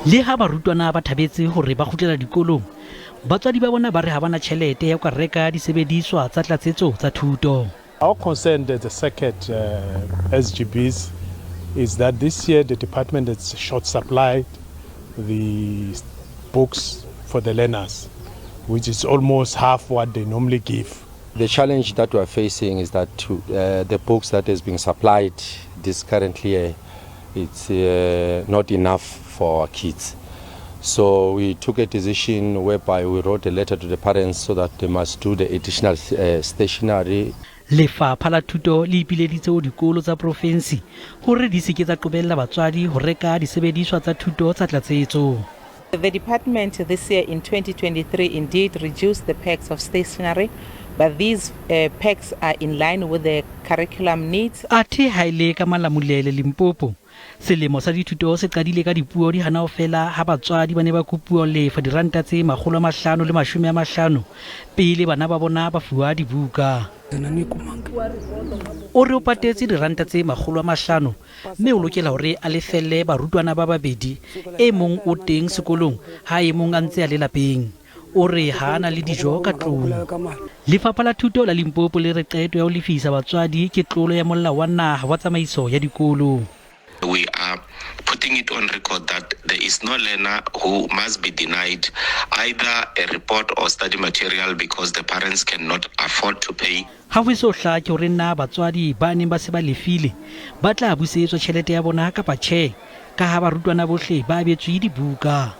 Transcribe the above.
Le ha barutwana ba thabetse hore ba kgutlela dikolong, batswadi ba bona ba re ha ba na tjhelete ya ho ka reka disebediswa tsa tlatsetso tsa thuto. Our concern as a circuit SGBs is that this year the department has short supplied the books for the learners, which is almost half what they normally give. The challenge that we are facing is that the books that is being supplied this currently year, it's not enough for our kids. So we took a decision whereby we wrote a letter to the parents so that they must do the additional stationery. Lefapha la Thuto le ipileditse ho dikolo tsa profensi hore di se ke tsa qobella batswadi ho reka disebediswa tsa thuto tsa tlatsetso. The department this year in 2023 indeed reduced the packs of stationery, but these packs are in line with the curriculum needs. Athe ha e le ka Malamulele, Limpopo, selemo sa dithuto se qadile ka dipuo di hana ho fela ha batswadi ba ne ba kopuwa ho lefa diranta tse 550 pele bana ba bona ba fuwa dibuka. O re o patetse diranta tse 500 mme o lokela hore a lefelle barutwana ba babedi, e mong o teng sekolong ha e mong a ntse a le lapeng. O re ha a na le dijo ka tlung. Lefapha la Thuto la Limpopo le re qeto ya ho lefisa batswadi ke tlolo ya molao wa naha wa tsamaiso ya dikolo. We are putting it on record that there is no learner who must be denied either a report or study material because the parents cannot afford to pay. Ha ho eso hlake hore na batswadi ba neng ba se ba lefile ba tla busetswa tjhelete ya bona kapa tjhe, ka ha barutwana bohle ba abetswe dibuka.